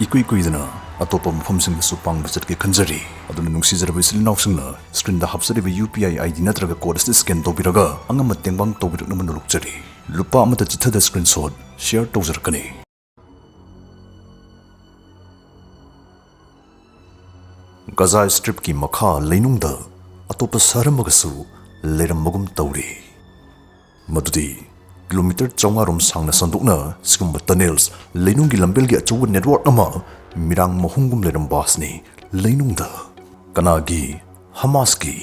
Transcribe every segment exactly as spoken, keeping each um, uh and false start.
ꯏꯀꯨꯏ ꯀꯨꯏꯗꯅ ꯑꯇꯣꯞꯄ ꯃꯐꯝꯁꯤꯡꯗꯁꯨ ꯄꯥꯡꯕ ꯆꯠꯀꯦ ꯈꯟꯖꯔꯤ꯫ ꯑꯗꯨꯅ ꯅꯨꯡꯁꯤꯖꯔꯕ ꯏꯆꯤꯜ ꯏꯅꯥꯎꯁꯤꯡꯅ screenꯗ ꯍꯥꯞꯆꯔꯤꯕ UPI ID ꯅꯠꯇ꯭ꯔꯒ code ꯑꯁꯤ scan ꯇꯧꯕꯤꯔꯒ ꯑꯉꯝꯕ ꯇꯦꯡꯕꯥꯡ ꯇꯧꯕꯤꯔꯛꯅꯕ ꯅꯣꯂꯨꯛꯆꯔꯤ꯫ ꯂꯨꯄꯥ ꯑꯃꯠꯇ ꯆꯤꯠꯊꯗ screenshot share ꯇꯧꯖꯔꯛꯀꯅꯤ꯫ ꯒꯖꯥ Stripꯀꯤ ꯃꯈꯥ ꯂꯩꯅꯨꯡꯗ ꯑꯇꯣꯞꯄ ꯁꯍꯔ ꯑꯃꯒꯁꯨ ꯂꯩꯔꯝꯕꯒꯨꯝ ꯇꯧꯔꯤ꯫ ꯃꯗꯨꯗꯤ kilometre ꯆꯥꯝꯃꯉꯥ ꯔꯣꯝ ꯁꯥꯡꯅ ꯁꯟꯗꯣꯛꯅ ꯁꯤꯒꯨꯝꯕ tunnels, ꯂꯩꯅꯨꯡꯒꯤ ꯂꯝꯕꯦꯜꯒꯤ ꯑꯆꯧꯕ network ꯑꯃ ꯃꯤꯔꯥꯡ ꯃꯍꯨꯝꯒꯨꯝ ꯂꯩꯔꯝꯕ ꯑꯁꯤꯅꯤ ꯂꯩꯅꯨꯡꯗ꯫ ꯀꯅꯥꯒꯤ? ꯍꯃꯥꯁꯀꯤ꯫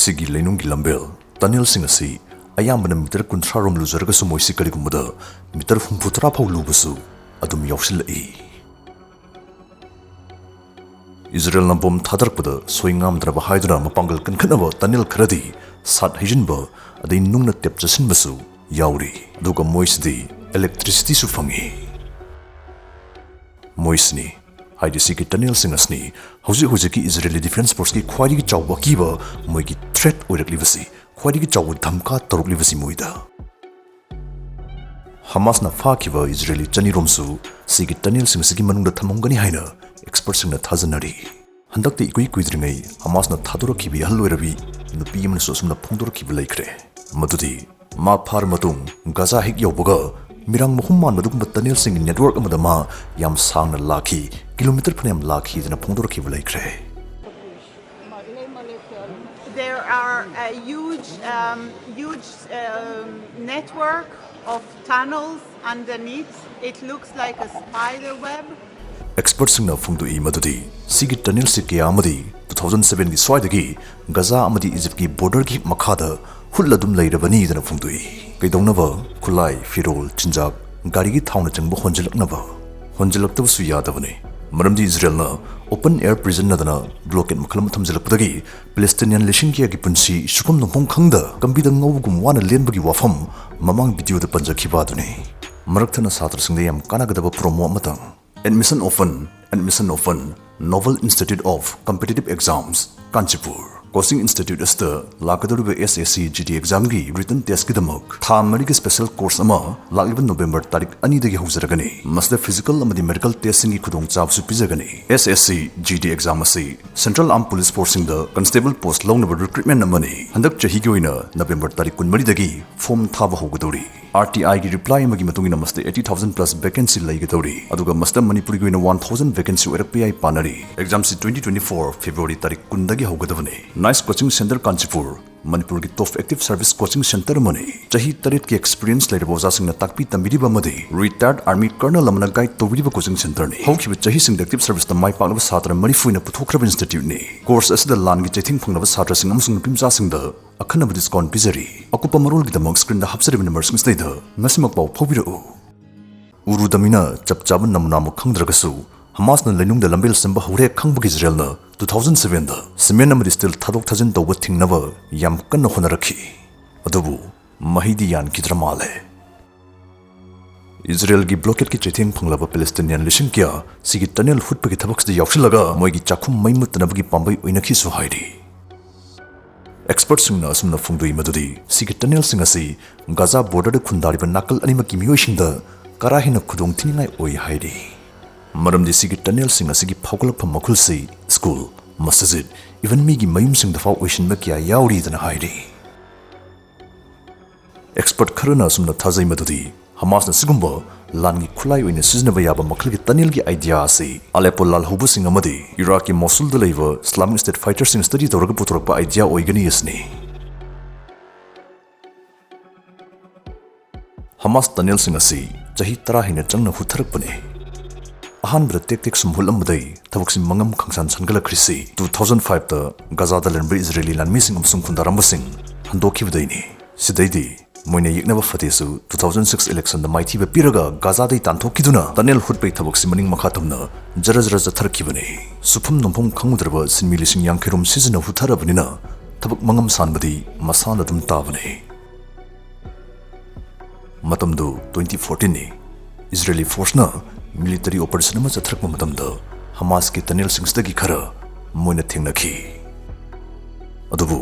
ꯁꯤꯒꯤ ꯂꯩꯅꯨꯡꯒꯤ ꯂꯝꯕꯦꯜ, tunnelꯁꯤꯡ ꯑꯁꯤ ꯑꯌꯥꯝꯕꯅ metre ꯀꯨꯟꯊ꯭ꯔꯥ ꯔꯣꯝ ꯂꯨꯖꯔꯒꯁꯨ ꯃꯣꯏꯁꯤ ꯀꯔꯤꯒꯨꯝꯕꯗ metre ꯍꯨꯝꯐꯨꯇꯔꯥ ꯐꯥꯎ ꯂꯨꯕꯁꯨ ꯑꯗꯨꯝ ꯌꯥꯎꯁꯤꯜꯂꯛꯏ꯫ ꯏꯖꯔꯦꯜꯅ bomb ꯊꯥꯗꯔꯛꯄꯗ ꯁꯣꯏ ꯉꯥꯝꯗꯅꯕ ꯍꯥꯏꯗꯨꯅ ꯃꯄꯥꯡꯒꯜ ꯀꯟꯈꯠꯅꯕ tunnel ꯈꯔꯗꯤ ꯁꯥꯠ ꯍꯩꯖꯤꯟꯕ ꯑꯗꯩ ꯅꯨꯡꯅ ꯇꯦꯞ ꯆꯥꯁꯤꯟꯕꯁꯨ ꯌꯥꯎꯔꯤ꯫ ꯑꯗꯨꯒ ꯃꯣꯏꯁꯤꯗꯤ electricityꯁꯨ ꯐꯪꯉꯤ꯫ ꯃꯣꯏꯁꯤꯅꯤ, ꯍꯥꯏꯗꯤ ꯁꯤꯒꯤ tunnelꯁꯤꯡ ꯑꯁꯤꯅꯤ ꯍꯧꯖꯤꯛ ꯍꯧꯖꯤꯛꯀꯤ Israeli Defense Forceꯀꯤ ꯈ꯭ꯋꯥꯏꯗꯒꯤ ꯆꯥꯎꯕ ꯑꯀꯤꯕ, ꯃꯣꯏꯒꯤ threat ꯑꯣꯏꯔꯛꯂꯤꯕꯁꯤ, ꯈ꯭ꯋꯥꯏꯗꯒꯤ ꯆꯥꯎꯕ ꯙꯝꯀꯥ ꯇꯧꯔꯛꯂꯤꯕꯁꯤ ꯃꯣꯏꯗ꯫ ꯍꯃꯥꯁꯅ ꯐꯥꯈꯤꯕ ꯏꯖꯔꯦꯂꯤ ꯆꯅꯤꯔꯣꯝꯁꯨ ꯁꯤꯒꯤ tunnelꯁꯤꯡ ꯑꯁꯤꯒꯤ ꯃꯅꯨꯡꯗ ꯊꯝꯃꯝꯒꯅꯤ ꯍꯥꯏꯅ expertꯁꯤꯡꯅ ꯊꯥꯖꯅꯔꯤ꯫ ꯍꯟꯗꯛꯇ ꯏꯀꯨꯏ ꯀꯨꯏꯗ꯭ꯔꯤꯉꯩ ꯍꯃꯥꯁꯅ ꯊꯥꯗꯣꯔꯛꯈꯤꯕ ꯑꯍꯜ ꯑꯣꯏꯔꯕꯤ ꯅꯨꯄꯤ ꯑꯃꯅꯁꯨ ꯑꯁꯨꯝꯅ ꯐꯣꯡꯗꯣꯔꯛꯈꯤꯕ ꯂꯩꯈ꯭ꯔꯦ, ꯃꯗꯨꯗꯤ ꯃꯥ ꯐꯥꯔ ꯃꯇꯨꯡ ꯒꯥꯖꯥ ꯍꯦꯛ ꯌꯧꯕꯒ ꯃꯤꯔꯥꯡ ꯃꯍꯨꯝ ꯃꯥꯟꯕ ꯑꯗꯨꯒꯨꯝꯕ tunnelꯁꯤꯡꯒꯤ network ꯑꯃꯗ ꯃꯥ ꯌꯥꯝ ꯁꯥꯡꯅ ꯂꯥꯛꯈꯤ, kilometre ꯐꯅꯌꯥꯝ ꯂꯥꯛꯈꯤꯗꯅ ꯐꯣꯡꯗꯣꯔꯛꯈꯤꯕ ꯂꯩꯈ꯭ꯔꯦ꯫ There are a huge, um, huge um, network of tunnels underneath. It looks like a spider web. Expertꯁꯤꯡꯅ ꯐꯣꯡꯗꯣꯛꯏ ꯃꯗꯨꯗꯤ ꯁꯤꯒꯤ tunnelꯁꯤ ꯀꯌꯥ ꯑꯃꯗꯤ two thousand sevenꯒꯤ ꯁ꯭ꯋꯥꯏꯗꯒꯤ ꯒꯖꯥ ꯑꯃꯗꯤ ꯏꯖꯤꯞꯀꯤ borderꯒꯤ ꯍꯦꯛ ꯃꯈꯥꯗ ꯍꯨꯠꯂ ꯑꯗꯨꯝ ꯂꯩꯔꯕꯅꯤꯗꯅ ꯐꯣꯡꯗꯣꯛꯏ꯫ ꯀꯩꯗꯧꯅꯕ? ꯈꯨꯠꯂꯥꯏ, ꯐꯤꯔꯣꯜ, ꯆꯤꯟꯖꯥꯛ, ꯒꯥꯔꯤꯒꯤ ꯊꯥꯎꯅꯆꯤꯡꯕ ꯍꯣꯟꯖꯤꯜꯂꯛꯅꯕ꯫ ꯍꯣꯟꯖꯤꯜꯂꯛꯇꯕꯁꯨ ꯌꯥꯗꯕꯅꯤ, ꯃꯔꯝꯗꯤ ꯏꯖꯔꯦꯜꯅ open air prison ꯅꯗꯅ blockade ꯃꯈꯜ ꯑꯃ ꯊꯝꯖꯤꯜꯂꯛꯄꯗꯒꯤ ꯄꯦꯂꯦꯁꯇꯤꯅꯤꯌꯥꯟ ꯂꯤꯁꯤꯡ ꯀꯌꯥꯒꯤ ꯄꯨꯟꯁꯤ ꯁꯨꯐꯝ ꯅꯣꯝꯐꯝ ꯈꯪꯗ ꯂꯝꯕꯤꯗ ꯉꯧꯕꯒꯨꯝ ꯋꯥꯅ ꯂꯦꯟꯕꯒꯤ ꯋꯥꯐꯝ ꯃꯃꯥꯡ videoꯗ ꯄꯟꯖꯈꯤꯕ ꯑꯗꯨꯅꯤ꯫ ꯃꯔꯛ ꯊꯠꯅ ꯁꯥꯇ꯭ꯔꯁꯤꯡꯗ ꯌꯥꯝ ꯀꯥꯟꯅꯒꯗꯕ promo ꯑꯃꯇꯪ꯫ Admission open, admission open, Novel Institute of Competitive Exams, Kanchipur. Coaching institute ꯑꯁꯤꯗ ꯂꯥꯛꯀꯗꯧꯔꯤꯕ S S C G D examꯒꯤ written testꯀꯤꯗꯃꯛ ꯊꯥ ꯃꯔꯤꯒꯤ special course ꯑꯃ ꯂꯥꯛꯂꯤꯕ November ꯇꯥꯔꯤꯛ ꯑꯅꯤꯗꯒꯤ ꯍꯧꯖꯔꯒꯅꯤ꯫ ꯃꯁꯤꯗ physical ꯑꯃꯗꯤ medical testꯁꯤꯡꯒꯤ ꯈꯨꯗꯣꯡꯆꯥꯕꯁꯨ ꯄꯤꯖꯒꯅꯤ꯫ S S C G D exam ꯑꯁꯤ Central Armed Police Forceꯁꯤꯡꯗ constable post ꯂꯧꯅꯕ recruitment ꯑꯃꯅꯤ꯫ ꯍꯟꯗꯛ ꯆꯍꯤꯒꯤ ꯑꯣꯏꯅ November ꯇꯥꯔꯤꯛ ꯀꯨꯟꯃꯔꯤꯗꯒꯤ form ꯊꯥꯕ ꯍꯧꯒꯗꯧꯔꯤ꯫ R T Iꯒꯤ reply ꯑꯃꯒꯤ ꯃꯇꯨꯡ ꯏꯟꯅ ꯃꯁꯤꯗ eighty thousand plus vacancy ꯂꯩꯒꯗꯧꯔꯤ, ꯑꯗꯨꯒ ꯃꯁꯤꯗ ꯃꯅꯤꯄꯨꯔꯒꯤ ꯑꯣꯏꯅ one thousand vacancy ꯑꯣꯏꯔꯛꯄ ꯌꯥꯏ ꯄꯥꯅꯔꯤ꯫ Examꯁꯤ twenty twenty-four February ꯇꯥꯔꯤꯛ ꯀꯨꯟꯗꯒꯤ ꯍꯧꯒꯗꯕꯅꯤ꯫ Nice Coaching Centre Kanchipur ꯃꯅꯤꯄꯨꯔꯒꯤ top active service coaching centre ꯑꯃꯅꯤ꯫ ꯆꯍꯤ ꯇꯔꯦꯠꯀꯤ experience ꯂꯩꯔꯕ ꯑꯣꯖꯥꯁꯤꯡꯅ ꯇꯥꯛꯄꯤ ꯇꯝꯕꯤꯔꯤꯕ ꯑꯃꯗꯤ retired army colonel ꯑꯃꯅ guide ꯇꯧꯕꯤꯔꯤꯕ coaching centreꯅꯤ꯫ ꯍꯧꯈꯤꯕ ꯆꯍꯤꯁꯤꯡꯗ active serviceꯇ ꯃꯥꯏ ꯄꯥꯛꯂꯕ ꯁꯥꯇ꯭ꯔ ꯃꯔꯤꯐꯨ ꯍꯦꯟꯅ ꯄꯨꯊꯣꯛꯈ꯭ꯔꯕ instituteꯅꯤ꯫ Course ꯑꯁꯤꯗ ꯂꯥꯟꯒꯤ ꯆꯩꯊꯦꯡ ꯐꯪꯂꯕ ꯁꯥꯇ꯭ꯔꯁꯤꯡ ꯑꯃꯁꯨꯡ ꯅꯨꯄꯤ ꯃꯆꯥꯁꯤꯡꯗ ꯑꯈꯟꯅꯕ discount ꯄꯤꯖꯔꯤ꯫ ꯑꯀꯨꯞꯄ ꯃꯔꯣꯜꯒꯤꯗꯃꯛ screenꯗ ꯍꯥꯞꯆꯔꯤꯕ numberꯁꯤꯡꯁꯤꯗꯩꯗ ꯉꯁꯤꯃꯛ ꯄꯥꯎ ꯐꯥꯎꯕꯤꯔꯛꯎ꯫ ꯎꯔꯨꯗꯃꯤꯅ ꯆꯞ ꯆꯥꯕ ꯅꯃꯨꯅꯥꯃꯛ ꯈꯪꯗ꯭ꯔꯒꯁꯨ, ꯍꯃꯥꯁꯅ ꯂꯩꯅꯨꯡꯗ ꯂꯝꯕꯦꯜ ꯁꯦꯝꯕ ꯍꯧꯔꯦ ꯈꯪꯕꯒ ꯏꯖꯔꯦꯜꯅ two thousand sevenꯗ cement ꯑꯃꯗꯤ steel ꯊꯥꯗꯣꯛ ꯊꯥꯖꯤꯟ ꯇꯧꯕ ꯊꯤꯡꯅꯕ ꯌꯥꯝ ꯀꯟꯅ ꯍꯣꯠꯅꯔꯛꯈꯤ꯫ ꯑꯗꯨꯕꯨ ꯃꯍꯩꯗꯤ ꯌꯥꯟꯈꯤꯗ꯭ꯔ ꯃꯥꯜꯂꯦ꯫ ꯏꯖꯔꯦꯜꯒꯤ blockadꯀꯤ ꯆꯩꯊꯦꯡ ꯐꯪꯂꯕ Palestinian ꯂꯤꯁꯤꯡ ꯀꯌꯥ ꯁꯤꯒꯤ tunnel ꯍꯨꯠꯄꯒꯤ ꯊꯕꯛꯁꯤꯗ ꯌꯥꯎꯁꯤꯜꯂꯒ ꯃꯣꯏꯒꯤ ꯆꯥꯛꯈꯨꯝ ꯃꯩ ꯃꯨꯠꯇꯅꯕꯒꯤ ꯄꯥꯝꯕꯩ ꯑꯣꯏꯅꯈꯤꯁꯨ ꯍꯥꯏꯔꯤ꯫ Expertꯁꯤꯡꯅ ꯑꯁꯨꯝꯅ ꯐꯣꯡꯗꯣꯛꯏ ꯃꯗꯨꯗꯤ ꯁꯤꯒꯤ tunnelꯁꯤꯡ ꯑꯁꯤ ꯒꯥꯖꯥ borderꯗ ꯈꯨꯟꯗꯥꯔꯤꯕ ꯅꯥꯀꯜ ꯑꯅꯤꯃꯛꯀꯤ ꯃꯤꯑꯣꯏꯁꯤꯡꯗ ꯀꯔꯥ ꯍꯦꯟꯅ ꯈꯨꯗꯣꯡꯊꯤꯅꯤꯡꯉꯥꯏ ꯑꯣꯏ ꯍꯥꯏꯔꯤ꯫ ꯃꯔꯝꯗꯤ ꯁꯤꯒꯤ tunnelꯁꯤꯡ ꯑꯁꯤꯒꯤ ꯐꯥꯎꯒꯠꯂꯛꯐꯝ ꯃꯈꯨꯜꯁꯤ school, ꯃꯁꯖꯤꯗ, even ꯃꯤꯒꯤ ꯃꯌꯨꯝꯁꯤꯡꯗ ꯐꯥꯎ ꯑꯣꯏꯁꯤꯟꯕ ꯀꯌꯥ ꯌꯥꯎꯔꯤꯗꯅ ꯍꯥꯏꯔꯤ꯫ Expert ꯈꯔꯅ ꯑꯁꯨꯝꯅ ꯊꯥꯖꯩ ꯃꯗꯨꯗꯤ ꯍꯃꯥꯁꯅ ꯁꯤꯒꯨꯝꯕ ꯂꯥꯟꯒꯤ ꯈꯨꯠꯂꯥꯏ ꯑꯣꯏꯅ ꯁꯤꯖꯤꯟꯅꯕ ꯌꯥꯕ ꯃꯈꯜꯒꯤ tunnelꯒꯤ idea ꯑꯁꯤ Aleppo ꯂꯥꯜꯍꯧꯕꯁꯤꯡ ꯑꯃꯗꯤ ꯏꯔꯥꯛꯀꯤ ꯃꯣꯁꯨꯜꯗ ꯂꯩꯕ Islamic State fighterꯁꯤꯡ study ꯇꯧꯔꯒ ꯄꯨꯊꯣꯔꯛꯄ idea ꯑꯣꯏꯒꯅꯤ ꯑꯁꯤꯅꯤ꯫ ꯍꯃꯥꯁ tunnelꯁꯤꯡ ꯑꯁꯤ ꯆꯍꯤ ꯇꯔꯥ ꯍꯦꯟꯅ ꯆꯪꯅ ꯍꯨꯠꯊꯔꯛꯄꯅꯤ꯫ ꯑꯍꯥꯟꯕꯗ ꯇꯦꯛ ꯇꯦꯛ ꯁꯨꯝ ꯍꯨꯠꯂꯝꯕꯗꯩ ꯊꯕꯛꯁꯤ ꯃꯉꯝ ꯈꯪꯁꯥꯟ ꯁꯟꯒꯠꯂꯛꯈ꯭ꯔꯤꯁꯤ two thousand fiveꯇ ꯒꯥꯖꯥꯗ ꯂꯩꯔꯝꯕ ꯏꯖꯔꯦꯂꯤ ꯂꯥꯟꯃꯤꯁꯤꯡ ꯑꯃꯁꯨꯡ ꯈꯨꯟꯗꯥꯔꯝꯕꯁꯤꯡ ꯍꯟꯗꯣꯛꯈꯤꯕꯗꯩꯅꯤ꯫ ꯁꯤꯗꯩꯗꯤ ꯃꯣꯏꯅ ꯌꯦꯛꯅꯕ ꯐꯇꯦꯁꯨ two thousand six electionꯗ ꯃꯥꯏꯊꯤꯕ ꯄꯤꯔꯒ ꯒꯥꯖꯥꯗꯩ ꯇꯥꯟꯊꯣꯛꯈꯤꯗꯨꯅ tunnel ꯍꯨꯠꯄꯒꯤ ꯊꯕꯛꯁꯤ ꯃꯅꯤꯡ ꯃꯈꯥ ꯇꯝꯅ ꯖꯔ ꯖꯔ ꯆꯠꯊꯔꯛꯈꯤꯕꯅꯤ꯫ ꯁꯨꯐꯝ ꯅꯣꯝꯐꯝ ꯈꯪꯉꯨꯗ꯭ꯔꯕ ꯁꯤꯟꯃꯤ ꯂꯤꯁꯤꯡ ꯌꯥꯡꯈꯩ ꯔꯣꯝ ꯁꯤꯖꯤꯟꯅ ꯍꯨꯠꯊꯔꯕꯅꯤꯅ ꯊꯕꯛ ꯃꯉꯝ ꯁꯥꯟꯕꯗꯤ ꯃꯁꯥꯅ ꯑꯗꯨꯝ ꯇꯥꯕꯅꯤ꯫ ꯃꯇꯝꯗꯨ twenty fourteenꯅꯤ꯫ ꯏꯖꯔꯦꯂꯤ forceꯅ military operation ꯑꯃ ꯆꯠꯊꯔꯛꯄ ꯃꯇꯝꯗ ꯍꯃꯥꯁꯀꯤ tunnelꯁꯤꯡꯁꯤꯗꯒꯤ ꯈꯔ ꯃꯣꯏꯅ ꯊꯦꯡꯅꯈꯤ꯫ ꯑꯗꯨꯕꯨ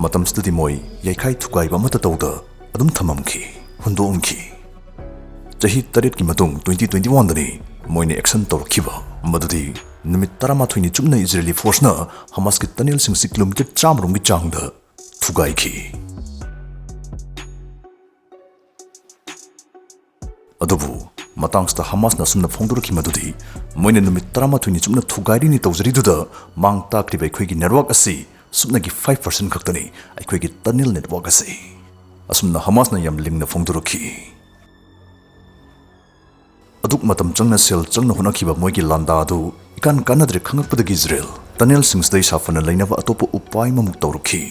ꯃꯇꯝꯁꯤꯗꯗꯤ ꯃꯣꯏ ꯌꯩꯈꯥꯏ ꯊꯨꯒꯥꯏꯕ ꯑꯃꯠꯇ ꯇꯧꯗ ꯑꯗꯨꯝ ꯊꯝꯃꯝꯈꯤ, ꯍꯨꯟꯗꯣꯛꯑꯝꯈꯤ꯫ ꯆꯍꯤ ꯇꯔꯦꯠꯀꯤ ꯃꯇꯨꯡ twenty twenty-one ꯗꯅꯤ ꯃꯣꯏꯅ action ꯇꯧꯔꯛꯈꯤꯕ, ꯃꯗꯨꯗꯤ ꯅꯨꯃꯤꯠ ꯇꯔꯥꯃꯥꯊꯣꯏꯅꯤ ꯆꯨꯞꯅ ꯏꯖꯔꯦꯂꯤ ꯐꯣꯔꯁꯅ ꯍꯃꯥꯁꯀꯤ tunnel ꯁꯤꯡꯁꯤ kilometre ꯆꯥꯝꯃ ꯔꯣꯝꯒꯤ ꯆꯥꯡꯗ ꯊꯨꯒꯥꯏꯈꯤ꯫ ꯑꯗꯨꯕꯨ ꯃꯇꯥꯡꯁꯤꯗ ꯍꯃꯥꯁꯅ ꯑꯁꯨꯝꯅ ꯐꯣꯡꯗꯣꯔꯛꯈꯤ ꯃꯗꯨꯗꯤ, ꯃꯣꯏꯅ ꯅꯨꯃꯤꯠ ꯇꯔꯥꯃꯥꯊꯣꯏꯅꯤ ꯆꯨꯞꯅ ꯊꯨꯒꯥꯏꯔꯤꯅꯤ ꯇꯧꯖꯔꯤꯗꯨꯗ ꯃꯥꯡ ꯇꯥꯛꯂꯤꯕ ꯑꯩꯈꯣꯏꯒꯤ network ꯑꯁꯤ ꯁꯨꯞꯅꯒꯤ five percent ꯈꯛꯇꯅꯤ, ꯑꯩꯈꯣꯏꯒꯤ tunnel network ꯑꯁꯤ꯫ ꯑꯁꯨꯝꯅ ꯍꯃꯥꯁꯅ ꯌꯥꯝ ꯂꯤꯡꯅ ꯐꯣꯡꯗꯣꯔꯛꯈꯤ꯫ ꯑꯗꯨꯛ ꯃꯇꯝ ꯆꯪꯅ ꯁꯦꯜ ꯆꯪꯅ ꯍꯣꯠꯅꯈꯤꯕ ꯃꯣꯏꯒꯤ ꯂꯥꯟꯗꯥ ꯑꯗꯨ ꯏꯀꯥꯟ ꯀꯥꯟꯅꯗ꯭ꯔꯦ ꯈꯪꯉꯛꯄꯗꯒꯤ ꯏꯖꯔꯦꯜ tunnel ꯁꯤꯡꯁꯤꯗ ꯏꯁꯥ ꯐꯅ ꯂꯩꯅꯕ ꯑꯇꯣꯞꯄ ꯎꯄꯥꯏ ꯑꯃꯃꯨꯛ ꯇꯧꯔꯛꯈꯤ꯫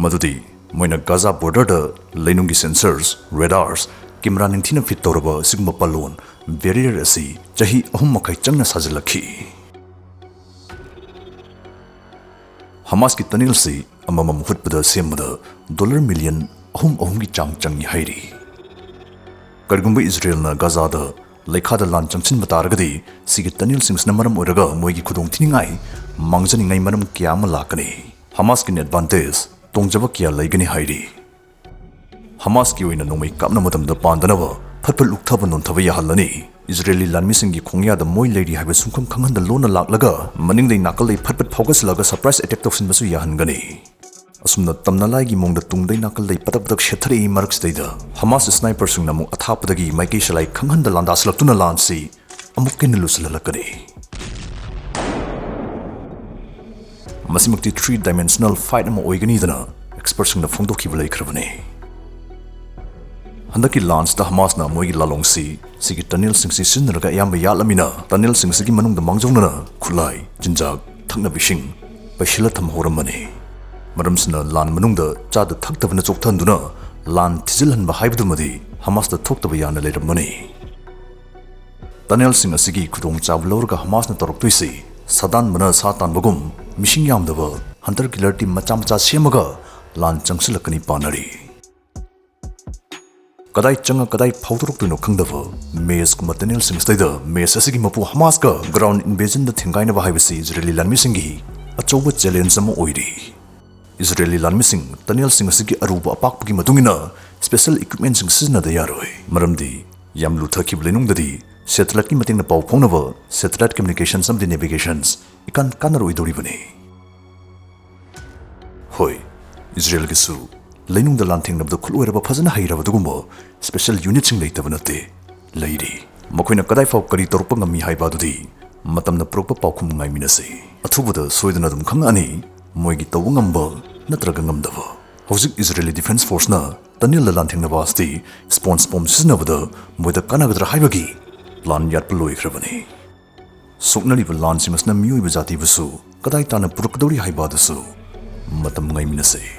ꯃꯗꯨꯗꯤ ꯃꯣꯏꯅ ꯒꯥꯖꯥ border ꯗ ꯂꯩꯅꯨꯡꯒꯤ sensors, radars, camera ꯅꯤꯡꯊꯤꯅ fit ꯇꯧꯔꯕ ꯑꯁꯤꯒꯨꯝꯕ ꯄꯜꯂꯣꯟ, barrier ꯑꯁꯤ ꯆꯍꯤ ꯑꯍꯨꯝ ꯃꯈꯥꯏ ꯆꯪꯅ ꯁꯥꯖꯤꯜꯂꯛꯈꯤ꯫ ꯍꯃꯥꯁꯀꯤ tunnel ꯁꯤ ꯑꯃꯃꯝ ꯍꯨꯠꯄꯗ ꯁꯦꯝꯕꯗ dollar million ꯑꯍꯨꯝ ꯑꯍꯨꯝꯒꯤ ꯆꯥꯡ ꯆꯪꯏ ꯍꯥꯏꯔꯤ꯫ ꯀꯔꯤꯒꯨꯝꯕ ꯏꯖꯔꯦꯜꯅ ꯒꯥꯖꯥꯗ ꯂꯩꯈꯥꯗ ꯂꯥꯟ ꯆꯪꯁꯤꯟꯕ ꯇꯥꯔꯒꯗꯤ, ꯁꯤꯒꯤ tunnel ꯁꯤꯡꯁꯤꯅ ꯃꯔꯝ ꯑꯣꯏꯔꯒ ꯃꯣꯏꯒꯤ ꯈꯨꯗꯣꯡꯊꯤꯅꯤꯡꯉꯥꯏ, ꯃꯥꯡꯖꯅꯤꯡꯉꯥꯏ ꯃꯔꯝ ꯀꯌꯥ ꯑꯃ ꯂꯥꯛꯀꯅꯤ꯫ ꯍꯃꯥꯁꯀꯤꯅ advantage, ꯇꯣꯡꯖꯕ ꯀꯌꯥ ꯂꯩꯒꯅꯤ ꯍꯥꯏꯔꯤ꯫ ꯍꯃꯥꯁꯀꯤ ꯑꯣꯏꯅ ꯅꯣꯡꯃꯩ ꯀꯥꯞꯅ ꯃꯇꯝꯗ ꯄꯥꯟꯗꯅꯕ ꯐꯠ ꯐꯠ ꯂꯨꯞꯊꯕ ꯅꯣꯟꯊꯕ ꯌꯥꯍꯜꯂꯅꯤ꯫ ꯏꯖꯔꯦꯂꯤ ꯂꯥꯟꯃꯤꯁꯤꯡꯒꯤ ꯈꯣꯡꯌꯥꯗ ꯃꯣꯏ ꯂꯩꯔꯤ ꯍꯥꯏꯕ ꯁꯨꯡꯈꯪ ꯈꯪꯍꯟꯗ ꯂꯣꯟꯅ ꯂꯥꯛꯂꯒ, ꯃꯅꯤꯡꯗꯩ ꯅꯥꯀꯜꯗꯩ ꯐꯠ ꯐꯠ ꯐꯥꯎꯒꯠꯁꯤꯜꯂꯒ surprise attack ꯇꯧꯁꯤꯟꯕꯁꯨ ꯌꯥꯍꯟꯒꯅꯤ꯫ ꯑꯁꯨꯝꯅ ꯇꯝꯅ ꯂꯥꯏꯒꯤ ꯃꯑꯣꯡꯗ ꯇꯨꯡꯗꯩ ꯅꯥꯀꯜꯗꯩ ꯄꯇꯛ ꯄꯇꯛ ꯁꯦꯠꯊꯔꯛꯏ ꯃꯔꯛꯁꯤꯗꯩꯗ, ꯍꯃꯥꯁ sniper ꯁꯤꯡꯅ ꯑꯃꯨꯛ ꯑꯊꯥꯞꯄꯗꯒꯤ ꯃꯥꯏꯀꯩ ꯁꯂꯥꯏ ꯈꯪꯍꯟꯗ ꯂꯥꯟꯗꯥꯁꯤꯜꯂꯛꯇꯨꯅ ꯂꯥꯟꯁꯤ ꯑꯃꯨꯛꯀ ꯍꯦꯟꯅ ꯂꯨꯁꯤꯜꯍꯜꯂꯛꯀꯅꯤ꯫ ꯃꯁꯤꯃꯛꯇꯤ three dimensional fight ꯑꯃ ꯑꯣꯏꯒꯅꯤꯗꯅ expert ꯁꯤꯡꯅ ꯐꯣꯡꯗꯣꯛꯈꯤꯕ ꯂꯩꯈ꯭ꯔꯕꯅꯤ꯫ ꯍꯟꯗꯛꯀꯤ ꯂꯥꯟꯁꯤꯗ ꯍꯃꯥꯁꯅ ꯃꯣꯏꯒꯤ ꯂꯥꯂꯣꯡꯁꯤ ꯁꯤꯒꯤ tunnel ꯁꯤꯡꯁꯤ ꯁꯤꯖꯤꯟꯅꯔꯒ ꯑꯌꯥꯝꯕ ꯌꯥꯠꯂꯃꯤꯅ, tunnel ꯁꯤꯡꯁꯤꯒꯤ ꯃꯅꯨꯡꯗ ꯃꯥꯡꯖꯧꯅꯅ ꯈꯨꯠꯂꯥꯏ, ꯆꯤꯟꯖꯥꯛ, ꯊꯛꯅꯕ ꯏꯁꯤꯡ ꯄꯩꯁꯤꯜꯂ ꯊꯝꯍꯧꯔꯝꯕꯅꯤ꯫ ꯃꯔꯝꯁꯤꯅ ꯂꯥꯟ ꯃꯅꯨꯡꯗ ꯆꯥꯗ ꯊꯛꯇꯕꯅ ꯆꯣꯛꯊꯍꯟꯗꯨꯅ ꯂꯥꯟ ꯊꯤꯖꯤꯜꯍꯟꯕ ꯍꯥꯏꯕꯗꯨꯃꯗꯤ ꯍꯃꯥꯁꯇ ꯊꯣꯛꯇꯕ ꯌꯥꯅ ꯂꯩꯔꯝꯕꯅꯤ꯫ Tunnel ꯁꯤꯡ ꯑꯁꯤꯒꯤ ꯈꯨꯗꯣꯡꯆꯥꯕ ꯂꯧꯔꯒ ꯍꯃꯥꯁꯅ ꯇꯧꯔꯛꯇꯣꯏꯁꯤ, ꯁꯥꯗꯥꯟꯕꯅ ꯁꯥ ꯇꯥꯟꯕꯒꯨꯝ ꯃꯤꯁꯤꯡ ꯌꯥꯝꯗꯕ hunter killer team ꯃꯆꯥ ꯃꯆꯥ ꯁꯦꯝꯃꯒ ꯂꯥꯟ ꯆꯪꯁꯤꯜꯂꯛꯀꯅꯤ ꯄꯥꯅꯔꯤ꯫ ꯀꯗꯥꯏ ꯆꯪꯉ ꯀꯗꯥꯏ ꯐꯥꯎꯗꯣꯔꯛꯇꯣꯏꯅꯣ ꯈꯪꯗꯕ maze ꯀꯨꯝꯕ tunnel ꯁꯤꯡ ꯑꯁꯤꯗꯩꯗ maze ꯑꯁꯤꯒꯤ ꯃꯄꯨ ꯍꯃꯥꯁꯀ ground invasion ꯗ ꯊꯤꯡꯒꯥꯏꯅꯕ ꯍꯥꯏꯕꯁꯤ ꯏꯖꯔꯦꯂꯤ ꯂꯥꯟꯃꯤꯁꯤꯡꯒꯤ ꯑꯆꯧꯕ challenge ꯑꯃ ꯑꯣꯏꯔꯤ꯫ ꯏꯖꯔꯦꯂꯤ ꯂꯥꯟꯃꯤꯁꯤꯡ ꯇꯅꯦꯜꯁꯤꯡ ꯑꯁꯤꯒꯤ ꯑꯔꯨꯕ ꯑꯄꯥꯛꯄꯒꯤ ꯃꯇꯨꯡ ꯏꯟꯅ ꯁ꯭ꯄꯦꯁꯦꯜ ꯏꯀ꯭ꯋꯤꯞꯃꯦꯟꯁꯤꯡ ꯁꯤꯖꯤꯟꯅꯗ ꯌꯥꯔꯣꯏ, ꯃꯔꯝꯗꯤ ꯌꯥꯝ ꯂꯨꯊꯈꯤꯕ ꯂꯩꯅꯨꯡꯗꯗꯤ ꯁꯦꯇꯦꯂꯥꯏꯠꯀꯤ ꯃꯇꯦꯡꯅ ꯄꯥꯎ ꯐꯥꯎꯅꯕ ꯁꯦꯇꯦꯂꯥꯏꯠ ꯀꯝꯃ꯭ꯌꯨꯅꯤꯀꯦꯁꯟꯁ ꯑꯃꯗꯤ ꯅꯦꯚꯤꯒꯦꯁꯟꯁ ꯏꯀꯥꯟ ꯀꯥꯟꯅꯔꯣꯏꯗꯧꯔꯤꯕꯅꯤ꯫ ꯍꯣꯏ, ꯏꯖꯔꯦꯜꯒꯤꯁꯨ ꯂꯩꯅꯨꯡꯗ ꯂꯥꯟꯊꯦꯡꯅꯕꯗ ꯈꯨꯠꯂꯣꯏꯔꯕ ꯐꯖꯅ ꯍꯩꯔꯕ ꯑꯗꯨꯒꯨꯝꯕ ꯁ꯭ꯄꯦꯁꯦꯜ ꯌꯨꯅꯤꯠꯁꯤꯡ ꯂꯩꯇꯕ ꯅꯠꯇꯦ, ꯂꯩꯔꯤ꯫ ꯃꯈꯣꯏꯅ ꯀꯗꯥꯏꯐꯥꯎ ꯀꯔꯤ ꯇꯧꯔꯛꯄ ꯉꯝꯃꯤ ꯍꯥꯏꯕ ꯑꯗꯨꯗꯤ ꯃꯇꯝꯅ ꯄꯨꯔꯛꯄ ꯄꯥꯎꯈꯨꯝ ꯉꯥꯏꯃꯤꯟꯅꯁꯤ꯫ ꯑꯊꯨꯕꯗ ꯁꯣꯏꯗꯅ ꯑꯗꯨꯝ ꯈꯪꯉꯛꯑꯅꯤ ꯃꯣꯏꯒꯤ ꯇꯧꯕ ꯉꯝꯕ ꯅꯠꯇ꯭ꯔꯒ ꯉꯝꯗꯕ꯫ ꯍꯧꯖꯤꯛ ꯏꯖꯔꯦꯂꯤ ꯗꯤꯐꯦꯟꯁ ꯐꯣꯔꯁꯅ ꯇꯅꯦꯜꯗ ꯂꯥꯟꯊꯦꯡꯅꯕ ꯑꯁꯤ ꯁ꯭ꯄꯣꯟꯖ ꯕꯣꯝ ꯁꯤꯖꯤꯟꯅꯕꯗ ꯃꯣꯏꯗ ꯀꯥꯟꯅꯒꯗ꯭ꯔꯥ ꯍꯥꯏꯕꯒꯤ ꯄ꯭ꯂꯥꯟ ꯌꯥꯠꯄ ꯂꯣꯏꯈ꯭ꯔꯕꯅꯤ꯫ ꯁꯣꯛꯅꯔꯤꯕ ꯂꯥꯟꯁꯤꯡ ꯑꯁꯤꯅ ꯃꯤꯑꯣꯏꯕ ꯖꯥꯇꯤꯕꯨꯁꯨ ꯀꯗꯥꯏ ꯇꯥꯅ ꯄꯨꯔꯛꯀꯗꯧꯔꯤ ꯍꯥꯏꯕ ꯑꯗꯨꯁꯨ ꯃꯇꯝ ꯉꯥꯏꯃꯤꯟꯅꯁꯤ꯫